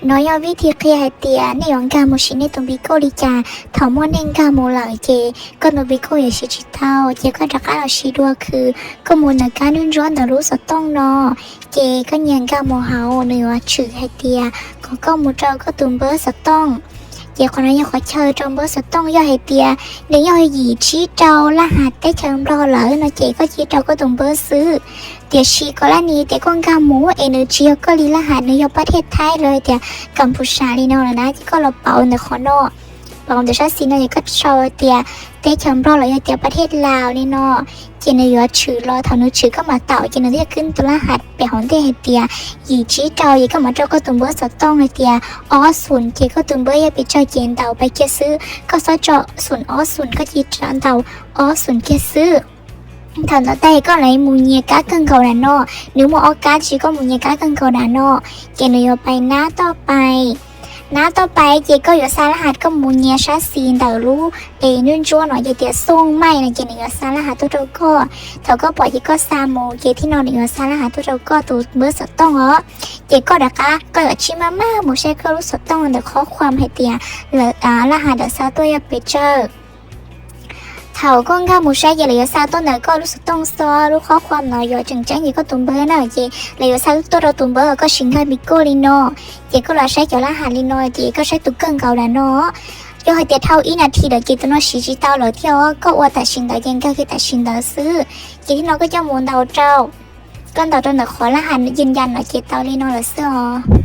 No yog vib thi qhia hais tias nej yuav nkag mus siv nej tus npi kauj li cas. Thaum muaj nej nkag mus lawm ces koj tus npi kauj yuav siv tsis tau, ces koj rov qab los siv dua khw. Koj mus ntawm kab nruab ntsuab ntawm lub xov tooj no, ces koj nyias nkag mus hauv, nws yuav tshwm hais tias kom koj mus rau koj tus npawb xov tooj. Ces qhov no yog qhov chaw rau npawb xov tooj. Yog hais tias nws yog yim tsib rau laj has teb chaws Nplog lawm no ces koj cia rau koj tus npawb xwb. Tiam sis kom laj nis tias koj nkag mus es nws tsis yog koj li laj has, nws yog pab thej Thaib los tias Kampusas li no lawm na, ces koj los pauv ntawm qhov no, pauv ntawm sab xis no ces koj sau tias teb chaws Nplog los yog tias pab thej Laus li no, ces nws yuav tshwm los. Thaum nws tshwm koj mam taum, ces nws thiaj kwb tus laj has pem hauv ntej hais tias yim tsib rau, ces koj mam rau koj tus npawb xov tooj hais tias ob xoom, ces koj tus npawb yog pes tsawg ces ntaus pais kiag xwb. Koj txhob tso xoom ob xoom, koj cia li ntaus ob xoom kiag xwb. Thaum ntawd tag koj los mus nyias kab kawg nkaus nram no, nws muaj ob kab, tab sis koj mus nyias kab kawg nkaus nram no, ces nws yuav pais nab toj pais. Nab toj pais ces koj yuav xa laj has koj mus nyias sab xis ntawm lub es nruab ntsuab no, ces tias xooj maij no, ces nws yuav xa laj has tuaj rau koj. Thaum koj pom ces koj xa mus, ces thib no nws yuav xa laj has tuaj rau koj tus npawb xov tooj os. Ces koj rov qab koj yuav tsij maj maj mus saib koj lub xov tooj ntawm qhov khuam hais tias laj has ntawm xa tuaj yog pes tsawg. Thaum koj nkag mus saib ces lawv yuav xa tuaj ntawm koj lub xov tooj xwb, lub qhov khuam no yuav tseem ceeb ces koj tus npawb na, ces lawv yuav xa tuaj rau tus npawb uas koj siv nkag npi kauj li no. Ces koj los saib cov laj has li no, ces koj saib tus kawg nkaus nram no. Yog hais tias dhau ib nas this lawm ces tus no siv tsis tau lawm thiab os, koj ua tam sim ntawd ces nkag kiag tam sim ntawd xwb. Ces thib no koj coj mus ntaus rau, koj ntaus rau ntawm qhov laj has yws yas no ces tau li no lawm xwb os.